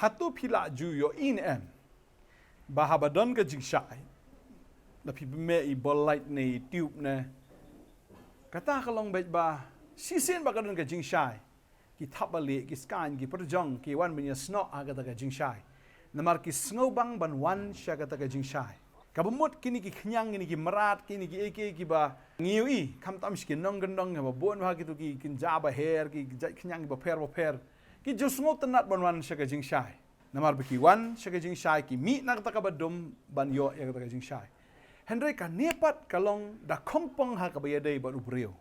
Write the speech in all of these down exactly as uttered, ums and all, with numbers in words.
Hato phi la ju ïohi ne em ba haba don ka jingshai, da phi pynmih i bol light ne i tube ne, kata ka long beit ba shisien ba ka don ka jingshai, ki thapbalieh, ki skain, ki pyrjong ki wan ban ïasnoh ha kata ka jingshai. Namar ki sngewbang ban wan sha kata ka jingshai. Kaba mut kine ki khñiang, kine ki mrad, kine ki ei ki ei kiba ngi ïohi, khamtam sha ki nongkyndong, haba bun bha kito ki kynja ba her, ki jait khñiang kiba pher ba pher, ki ju sngewtynnat ban wan sha ka jingshai. Namar ba ki wan sha ka jingshai, ki mih na kata kaba dum ban ïoh ïa kata ka jingshai. Hynrei kane pat ka long da khongpong ha kaba ïadei bad u briew.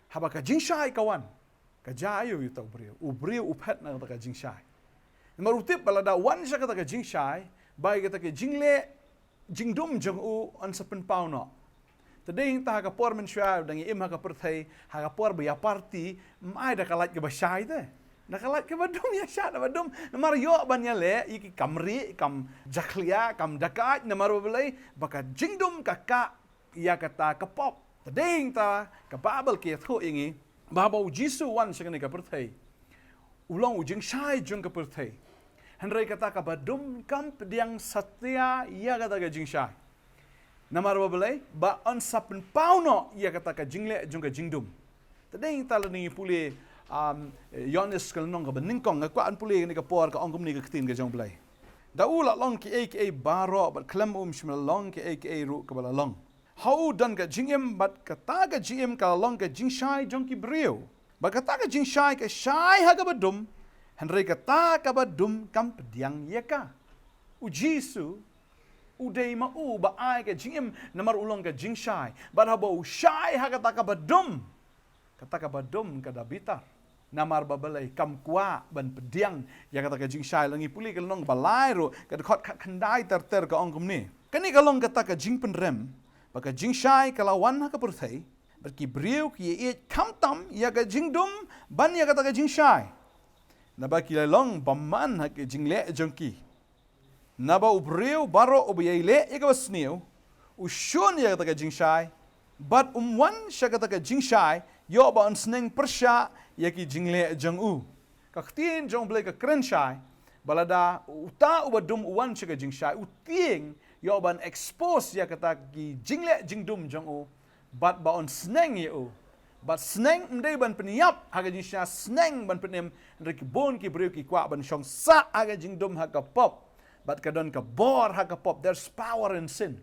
Haba ka jingshai ka wan, ka jia aïu ïa uta u briew? U briew u phet na kata ka jingshai. Namar u tip ba lada wan sha kata ka jingshai, ba ïa kata ka jingleh jingdum jong u yn sa pynpaw noh. Te dei hangta ha ka por mynshuwa da ngi im ha ka pyrthei, ha ka por ba ïa party, ym ai da ka light kaba shai te. Da ka light kaba dum, ïa shah da ba dum. Namar ïoh ban ïaleh ïa ki kam rieh, kam jakhlia, kam dakaid, namar ba balei? Ba ka jingdum ka kah ïa kata ka pop. Te dei hangta ka Baibl ka ïathuh ïa ngi ba haba u Jisu u wan sha kane ka pyrthei, u long u jingshai jong ka pyrthei. Hynrei kata kaba dum kam pdiang satia ïa kata ka jingshai. Namar ba balei? Ba yn sa pynpaw noh ïa kata ka jingleh jong ka jingdum. Te dei hangta lada ngi pule, um, Ïoannis ka lynnong kaba nyngkong, nga kwah ban pule kane ka por, ka ong kumne ka ktien ka jong U Blei: Da u la long kiei kiei baroh, bad khlem um shym la long kiei kiei ruh kaba la long. Ha u don ka jingim, bad kata ka jingim ka la long ka jingshai jong ki briew. Bad kata ka jingshai ka shai ha kaba dum, hynrei kata kaba dum kam pdiang ïa ka. U Jisu u dei ma u ba ai ka jingim, namar u long ka jingshai. Bad haba u shai ha kata kaba dum, kata kaba dum ka da bitar. Namar ba balei? Kam kwah ban pdiang ïa kata ka jingshai. Lada ngi pule ka lynnong ba lai ruh, ka dkhot khatkhyndai ter ter, ka ong kumne: Kane ka long kata ka jingpynrem, ba ka jingshai ka la wan ha ka pyrthei, bad ki briew ki ïaieit khamtam ïa ka jingdum ban ïa kata ka jingshai, naba ki la long bymman ha ka jingleh jong ki. Naba u briew baroh uba ïai leh ïa kaba sniew, u shun ïa kata ka jingshai, bad um wan sha kata ka jingshai, ïoh ba un sneng pyrshah ïa ki jingleh jong u. Ka ktien jong U Blei ka kren shai ba lada uta uba dum u wan sha ka jingshai, u tieng, ïoh ban expose ïa kata ki jingleh jingdum jong u, bad ba un sneng ïa u. Bad sneng ym dei ban pynïap ha ka jingshai, sneng ban pynim, hynrei ki bun ki briew ki kwah ban shong sah ha ka jingdum, ha ka pop. Bad ka don ka bor ha ka pop. There's power in sin.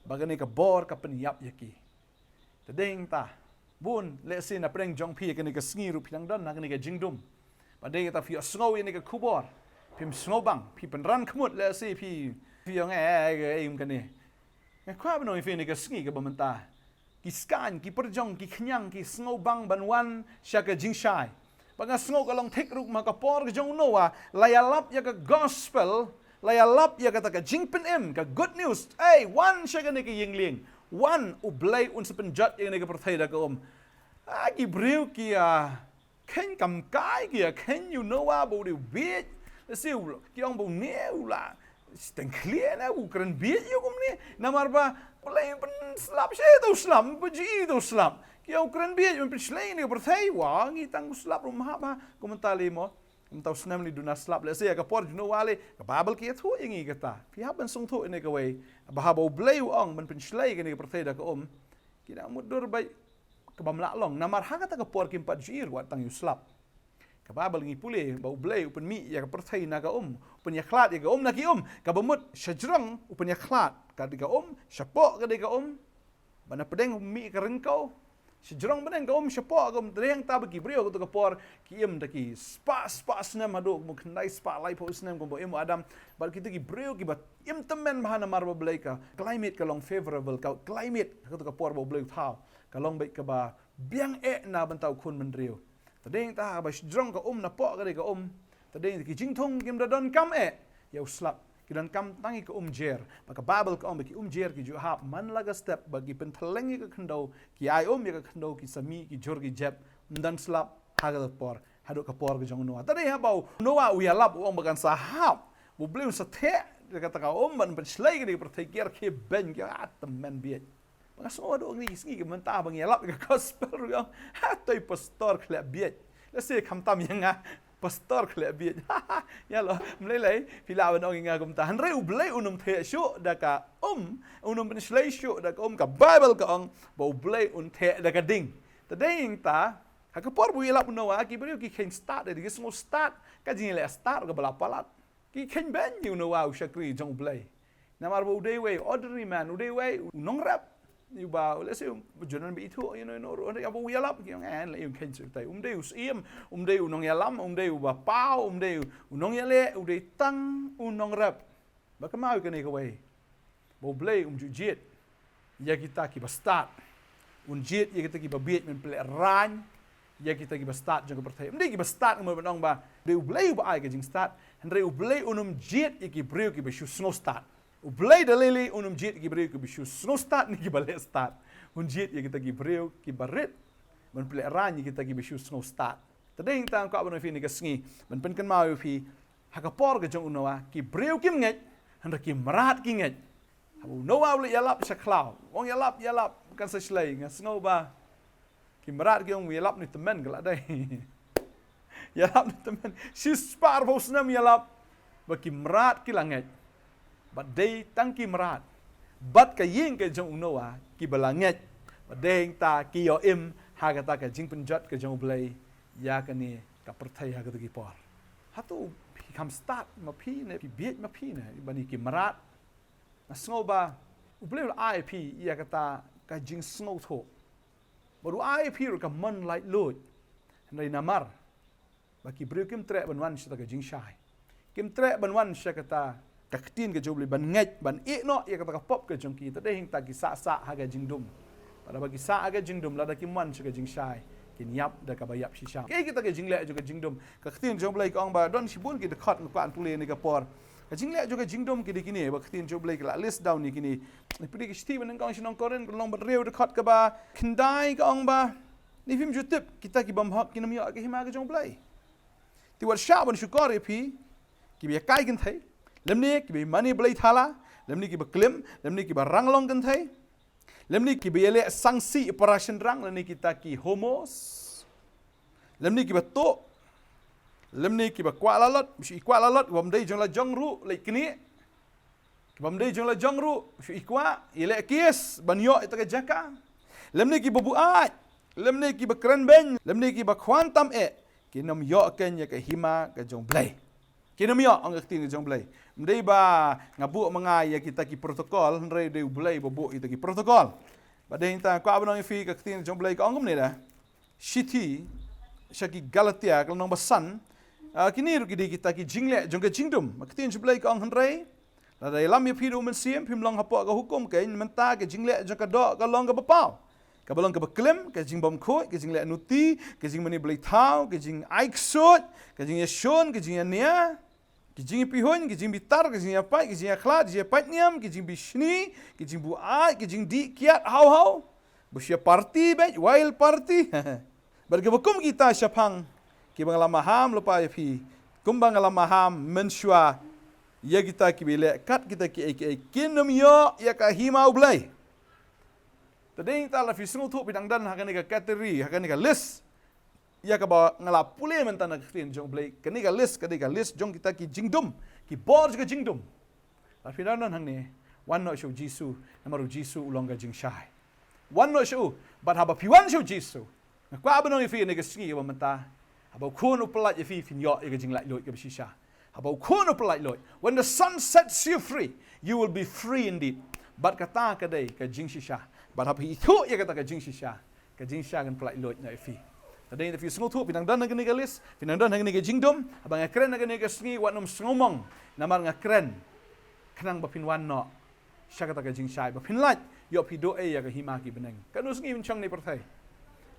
Ba kane ka bor ka pynïap ïa ki. Te dei hangta, bun lehse na pdeng jong phi kane ka sngi ruh phi dang don ha kane ka jingdum. Ba dei hangta phi ïohsngew ïa kane ka khubor, phim sngewbang, phi pynran khmut, lehse phi, phi ong, eh, eh, eh, eh, kane. Nga kwah ban ong ïa phi kane ka sngi kaba mynta, ki skain, ki pyrjong, ki khñiang ki sngewbang ban wan sha ka jingshai. Ba nga sngew ka long thik ruh kum ha ka por ka jong u Noah, la ïalap ïa ka gospel, la ïalap ïa kata ka jingpynim, ka good news: Ei, wan sha kane ka ïing lieng, wan, U Blei un sa pynjot ïa kane ka pyrthei da ka um. Ah, ki briew ki, ah, kheiñ kam kai, ki ïa kheiñ ïa u Noah ba u dei u bieit. Lehse u la, ki ong ba une u la shiteng khlieh ne, u kren bieit ïa kumne. Namar ba U Blei u pynslap, shisha uta u slap, ba ju i uta u slap. Ki ong u kren bieit, u pynshlei ïa kane ka pyrthei, wa, ngi tang u slap ruh ym hap ha. Kumta lei mo, kumta u snem lei duna slap. Lehse ha ka por jong u Noah lei, ka Baibl ka ïathuh ïa ngi kata. Phi hap ban sngewthuh ïa kane kawei, ba haba U Blei u ong ban pynshlei ïa kane ka pyrthei da ka um, ki dang mutdur beit kaba ym lah long. Namar ha kata ka por kim pat ju i ruh wat tang ïa u slap. Ka Baibl ngi pule ba U Blei u pynmih ïa ka pyrthei na ka um, u pynïakhlad ïa ka um na ki um. Kaba mut shajrong u pynïakhlad ka dei ka um, shapoh ka dei ka um. Ba na pdeng u mih ka ryngkew. Shajrong pdeng ka um, shapoh ka um. Te dei hangta ba ki briew ha kato ka por ki im da ki spah spah snem, haduh kumba khyndai spah laiphew snem kumba im u Adam. Bad kito ki briew kiba im tymmen bha namar ba balei? Ka climate ka long favorable, ka climate ha kato ka por ba U Blei u thaw ka long beit kaba biang eh na bynta u khun bynriew. Te dei hangta haba shajrong ka um, napoh ka dei ka um, te dei hangta ki jingthung kim da donkam eh ïa u slap. Ki donkam tang ïa ka um jer. Ba ka Baibl ka ong ba ki um jer ki ju hap man la ka step, ba ki pynthylleng ïa ka khyndew, ki ai um ïa ka khyndew, ki sa mih, ki jur, ki jep, ym don slap ha kata ka por, haduh ka por ka jong u Noah. Te dei haba u Noah u ïalap, u ong ba kan sa hap, U Blei un sa theh ïa kata ka um ban pynshlei ïa kane ka pyrthei, ki rkhie beiñ, ki, ah, tymmen bieit. Ba nga sngew haduh kine ki sngi ki mynta ba ngi ïalap ïa ka gospel ruh, ïa, ha, toi pastor khleh bieit. Lehse khamtam ïa nga. Pastor ka leh bieit. Ïa lo, mlei lei, phi lah ban ong ïa nga kumta. Hynrei U Blei un ym theh shuh da ka um, un ym pynshlei shuh da ka um, ka Baibl ka ong ba U Blei un theh da ka ding. Te dei ïa kata, ha ka por ba u ïalap u Noah, ki briew ki kheiñ stad, ki sngew stad, ka jingïaleh stad kaba la palat. Ki kheiñ beiñ ïa u Noah u shakri jong U Blei. Namar ba u dei uwei u ordinary man, u dei uwei u nongrep. Uba, let's say, u junon ba ithuh, you know, you know, hynrei haba u ïalap, ki ong, eh, la ïa u kheiñ shuh tai. Um dei u syiem, um dei u nongïalam, um dei uba paw, um dei u nongïaleh, u dei tang u nongrep. Ba kynmaw ïa kane kawei. Ba U Blei um ju jied ïa kita kiba stad. Un jied ïa kita kiba bieit ban pynlehrain ïa kita kiba stad jong ka pyrthei. Ym dei kiba stad, nga mut ban ong ba dei U Blei uba ai ka jingstad. Hynrei U Blei un ym jied ïa ki briew kiba shu sngew stad. U Blei da lei lei un ym jied ïa ki briew kiba shu sngew stad ne kiba leh stad. Un jied ïa kita ki briew kiba rit ban pynlehrain ïa kita kiba shu sngew stad. Te dei hangta nga kwah ban ong ïa phi kane ka sngi, ban pynkynmaw ïa phi, ha ka por ka jong u Noah, ki briew kim ngeit, hynrei ki mrad ki ngeit. Haba u Noah u la ïalap sha khlaw, u ong ïalap, ïalap, kan sa shlei, nga sngew ba ki mrad ki ong ïalap ne tymmen ka la dei. Ïalap ne tymmen, shispah arphew snem ïalap, ba ki mrad ki la ngeit. Bad dei tang ki mrad bad ka ïing ka jong u Noah kiba la ngeit. Bad dei hangta ki ïoh im ha kata ka jingpynjot ka jong U Blei ïa kane ka pyrthei ha kito ki por. Hato phi kham stad ma phi ne phi bieit ma phi ne, ban ïa ki mrad? Nga sngew ba U Blei u la ai ïa phi ïa kata ka jingsngewthuh. Bad u ai ïa phi ruh ka mon laitluid. Hynrei namar ba ki briew kim treh ban wan sha kata ka jingshai. Kim treh ban wan sha kata ka ktien ka jong U Blei, ban ngeit, ban ïeh noh ïa kata ka pop ka jong ki, te dei hangta ki sah sah ha ka jingdum. Bad haba ki sah ha ka jingdum, lada kim wan sha ka jingshai, kin ïap da kaba ïap shisha. Kaei kita ki jingleh jong ka jingdum? Ka ktien jong U Blei ka ong ba don shibun ki dkhot nga kwah ban pule ha kane ka por. Ka jingleh jong ka jingdum ki dei kine, ba ka ktien jong U Blei ka la list down ïa kine. Phi dei ka shithi ba nyngkong sha ki nong Korinth, ka lynnong ba hynriew, dkhot kaba khyndai, ka ong ba, ne phim ju tip, kita ki bymhok kin ym ïoh ïa ka hima ka jong U Blei. Te wat shah ban shukor ïa phi kiba ïakai kynthei, lymne kiba ïamane blei thala, lymne kiba klim, lymne kiba rang long kynthei, lymne kiba ïaleh sangsi para shynrang, lymne kita ki homos, lymne kiba tuh, lymne kiba kwah lalot, shu i kwah lalot, bym dei jong la jong ruh, leit knieh. Ki bym dei jong la jong ruh, shu i kwah, ïaleh case, ban ïoh ïa kata ka jaka. Lymne kiba buaid, lymne kiba kren beiñ, lymne kiba khwan tam eh, kin ym ïoh keiñ ïa ka hima ka jong U Blei. Kin ym ïoh, ong ka ktien ka jong U Blei. Ym dei ba nga buh ma nga ïa kita ki protocol, hynrei dei U Blei ba buh ïa kita ki protocol. Bad dei hangta kwah ban ong ïa phi ka ktien ka jong U Blei ka ong kumne da. Shithi sha ki Galatia ka lynnong ba san. Ah, kine ruh ki dei kita ki jingleh jong ka jingdum. Ka ktien jong U Blei ka ong hynrei, lada ïalam ïa phi da U Mynsiem, phim long hapoh ka hukum, keiñ mynta ka jingleh jong ka doh ka long kaba paw, kaba long kaba klim, ka jingbymkhuid, ka jingleh nuti, ka jingmane blei thaw, ka jingai ksuid, ka jingïashun, ka jingïania, ka jingïapihuiñ, ka jingbitar, ka jingïapait, ka jingïakhlad, ka jingïapait niam, ka jingbishni, ka jingbuaid, ka jingdih kiad haw haw. Ba shu ïa party beit, wild party. Bad kiba kum kita shaphang kiba nga la maham lypa ïa phi, kumba nga la maham mynshuwa ïa kita kiba ïaleh kat kita kiei kiei, kin ym ïoh ïa ka hima U Blei. Te dei hangta lada phi sngewthuh phi dang don ha kane ka category, ha kane ka list ïa kaba nga la pule mynta na ka ktien jong U Blei, kane ka list ka dei ka list jong kita ki jingdum, ki bor jong ka jingdum. Lada phi dang don hangne, wan noh sha U Jisu, namar U Jisu u long ka jingshai. Wan noh sha u, bad haba phi wan sha U Jisu, nga kwah ban ong ïa phi ha kane ka sngi kaba mynta, haba U Khun u pyllait ïa phi, phin ïoh ïa ka jinglaitluid kaba shisha. Haba U Khun u pyllait luid. When the Son sets you free, you will be free indeed. Bad kata ka dei ka jingshisha. Bad haba phi ithuh ïa kata ka jingshisha, ka jingshisha kan pyllait luid noh ïa phi. Te dei hangta phi sngewthuh, phi dang don ha kane ka list, phi dang don ha kane ka jingdum, haba nga kren ha kane ka sngi, wat nym sngewmong, namar nga kren khnang ba phin wan noh sha kata ka jingshai, ba phin lait ïoh phi duh ei ïa ka hima ki bneng. Katno sngi phin shong ne pyrthei?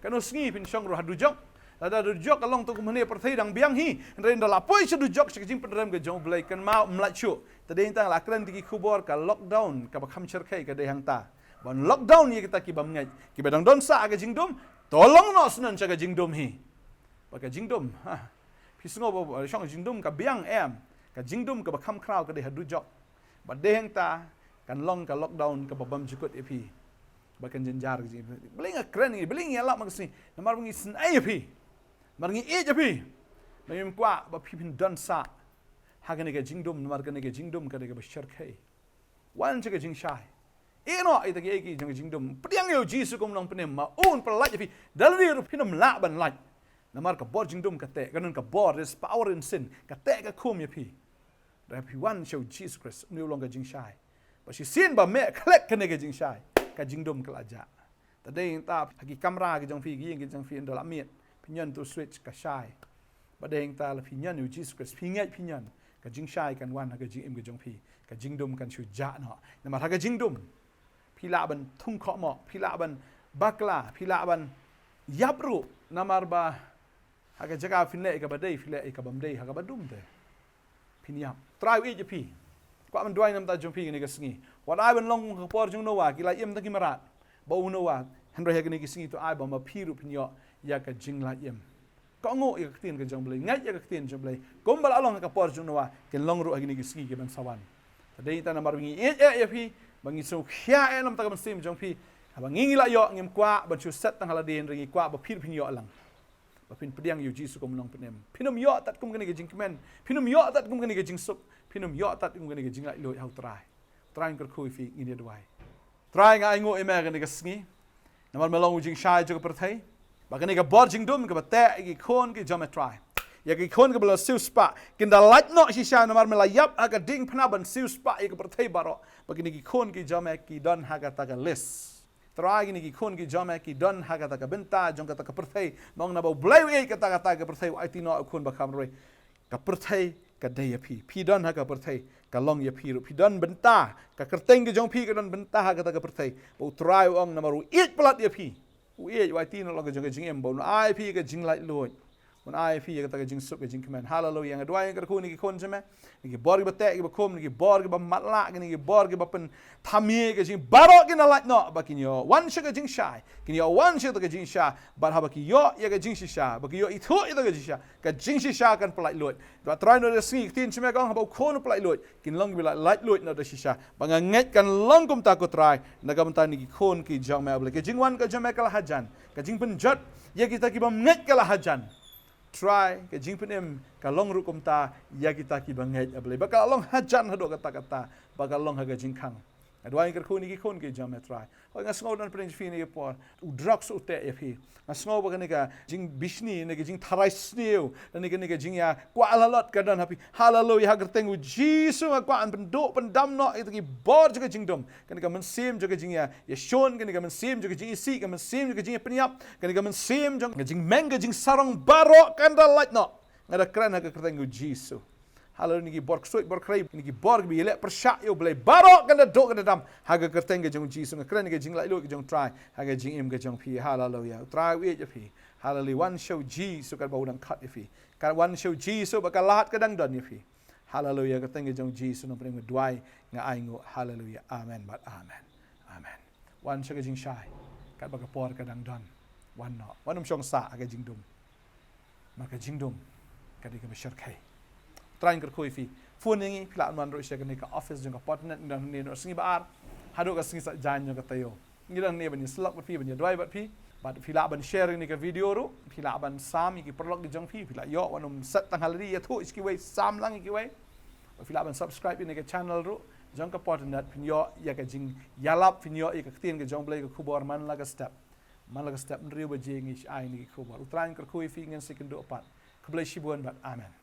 Katno sngi phin shong ruh ha dujok? Lada dujok ka long tang kum hangne, pyrthei dang biang hi. Hynrei ynda la poi sha dujok, sha ka jingpynrem ka jong U Blei, kynmaw ym lait shuh. Te dei hangta nga la kren da ki khubor, ka lockdown kaba kham shyrkhei ka dei hangta. Ban lockdown ïa kita ki bym ngeit, kiba dang don sah ha ka jingdum, to long noh shen sha ka jingdum hi. Ba ka jingdum, ha, phi sngew ba, ba shong jingdum ka biang, em? Ka jingdum kaba kham khraw ka dei ha dujok. Bad dei hangta kan long ka lockdown kaba bymjukut ïa phi. Ba kan jynjar ka jingim. Balei nga kren ïa, balei nga ïalap man ka sngi? Namar ba ngi sngew ïa phi. Namar ngi ïeit ïa phi. Ngim kwah ba phi phin don sah ha kane ka jingdum, namar kane ka jingdum ka dei kaba shyrkhei. Wan sha ka jingshai. Ïehnoh ïa kita kiei kiei jong ka jingdum. Pdiang ïa u Jisu kum u nongpynim, ma un pyllait ïa phi. Da lade ruh phin ym lah ban lait. Namar ka bor jingdum ka teh, ka don ka bor, there's power in sin. Ka teh ka khum ïa phi. Hynrei phi wan sha u Jisu Khrist, une u long ka jingshai. Ba shisien ba meh khlek kane ka jingshai, ka jingdum ka la jah. Te dei nangta ha ki kamra ki jong phi, ki ïing ki jong phi, ynda la miet, phin ñion utu u switch ka shai. Ba dei nangta la phi ñion ïa u Jisu Khrist, phi ngeit phi ñion, ka jingshai kan wan ha ka jingim ka jong phi, ka jingdum kan shu jah noh. Namar ha ka jingdum phi lah ban thung khohmoh, phi lah ban bakla, phi lah ban ïap ruh, namar ba ha ka jaka phin leh ïa kaba dei, phi leh ïa kaba ym dei, ha kaba dum te phin ïap. U Trai u ïeit ïa phi. Kwah ban duwai na ka bynta jong phi kane ka sngi. Wat ai ban long kum ka por jong u Noah, ki la im tang ki mrad bad u Noah. Hynrei ha kane ka sngi to ai ba ma phi ruh phin ïoh ïa ka jinglaitluid. Kohnguh ïa ka ktien ka jong U Blei, ngeit ïa ka ktien jong U Blei. Kumba la long ha ka por jong u Noah, kan long ruh ha kine ki sngi kiban sa wan. Te dei nangta namar ba ngi ïeit eh ïa phi, ba ngi sngewkhia eh na ka bynta ka mynsiem jong phi. Haba ngi ngi la ïoh, ngim kwah ban shu set tang ha lade, hynrei ngi kwah ba phi ruh phin ïoh lang. Ba phin pdiang ïa u Jisu kum u nongpynim. Phin ym ïoh tad kum kane ka jingkmen. Phin ym ïoh tad kum kane ka jingsuk. Phin ym ïoh tad kum kane ka jinglaitluid ha u Trai. Trai un kyrkhu ïa phi, ngin ïa duwai. Trai, nga ainguh ïa me kane ka sngi. Namar me long u jingshai jong ka pyrthei. Ba kane ka bor jingdum kaba teh ïa ki khun ki jong me, Trai. Ïa ki khun kiba la siewspah, kin da lait noh shisha namar me la ïap ha ka diengphna ban siewspah ïa ka pyrthei baroh. Ba kine ki khun ki jong me ki don ha kata ka list. Trai, kine ki khun ki jong me ki don ha kata ka bynta jong kata ka pyrthei. Nong naba U Blei u ïeit kata, kata ka pyrthei, u aiti noh u khun ba kham roi. Ka pyrthei ka dei ïa phi. Phi don ha ka pyrthei, ka long ïa phi ruh. Phi don bynta, ka kyrteng ka jong phi ka don bynta ha kata ka pyrthei. Ba u Trai u ong namar u ïeit palat ïa phi, u ïeit, u aiti noh la ka jong ka jingim, ba un ai phi ka jinglaitluid. Un ai phi ïa kata ka jingsuk ka jingkmen. Haleluia. Nga duwai, nga kyrkhu ïa kine ki khun jong me, ïa ki bor kiba teh kiba khum, ïa ki bor kiba matlah, ïa ki bor kiba pynthame ka jingim, baroh kin da lait noh, ba kin ïoh wan sha ka jingshisha. Kin ïoh wan sha kata ka jingshisha. Bad haba ki ïoh ïa ka jingshisha, ba ki ïoh ithuh ïa kata ka jingshisha, ka jingshisha kan pyllaitluid. Ba Trai, na kane ka sngi ka ktien jong me ka ong haba u khun u pyllaitluid, kin long kiba la laitluid noh da shisha. Ba nga ngeit kan long kumta, ko Trai, na ka bynta kine ki khun ki jong me, A Blei. Ka jingwan ka jong me ka la hajan. Ka jingpynjot ïa kita kibym ngeit ka la hajan. Trai, ka jingpynim ka long ruh kumta ïa kita kiba ngeit, A Blei. Ba ka la long hajan haduh katta katta, ba ka la long ha ka jingkhang. Nga duwai, nga kyrkhu ïa kine ki khun ki jong me, Trai. Hooid, nga sngew don pyrshah ïa phi ha kane ka por. U drugs u teh ïa phi. Nga sngew ba kane ka jingbishni, kane ka jingtharai sniew, kane ka, kane ka jingïakwah lalot ka don ha phi. Haleluia, ha ka kyrteng u Jisu nga kwah ban pynduh pyndam noh ïa kita ki bor jong ka jingdum. Kane ka mynsiem jong ka jingïa, ïashun, kane ka mynsiem jong ka jingisih, ka mynsiem jong ka jingïapynïap, kane ka mynsiem jong ka jingmeng ka jingsarong, baroh kan da lait noh. Nga da kren ha ka kyrteng u Jisu. Haleluia, kine ki bor ksuid bor khrei, kine ki bor kiba ïaleh pyrshah ïa U Blei, baroh kan da duh kan da dam ha ka kyrteng ka jong u Jisu. Nga kren ïa ka jinglaitluid ka jong u Trai ha ka jingim ka jong phi. Haleluia. U Trai u ïeit ïa phi. Haleluia. Wan sha u Jisu katba u dang khot ïa phi. Ka wan sha u Jisu ba ka lad ka dang don ïa phi. Haleluia. Ka kyrteng ka jong u Jisu, nongpynim, nga duwai, nga ainguh. Haleluia. Amen bad amen. Amen. Wan sha ka jingshai katba ka por ka dang don. Wan noh. Wat nym shong sah ha ka jingdum. Namar ka jingdum ka dei kaba shyrkhei. Trai un kyrkhu ïa phi. Phone ïa ngi, phi lah ban wan ruh sha kane ka office jong ka Potternet, ngi don hangne naduh sngi ba ar haduh ka sngi Saitjaiñ jong ka taïew. Ngi don hangne ban ïasyllok bad phi, ban ïaduwai bad phi. Bad phi lah ban share ïa kane ka video ruh, phi lah ban sam ïa ki paralok ki jong phi, phi lah ïoh, wat nym set tang ha lade, ïathuh ïa kiwei, sam lang ïa kiwei. Bad phi lah ban subscribe ïa kane ka channel ruh jong ka Potternet, phin ïoh ïa ka jingïalap, phin ïoh ïa ka ktien ka jong U Blei, ka khubor man la ka step. Man la ka step hynriew baje ngi ai ïa kine ki khubor. U Trai un kyrkhu ïa phi, ngin sa ïakynduh pat. Khublei shibun bad amen.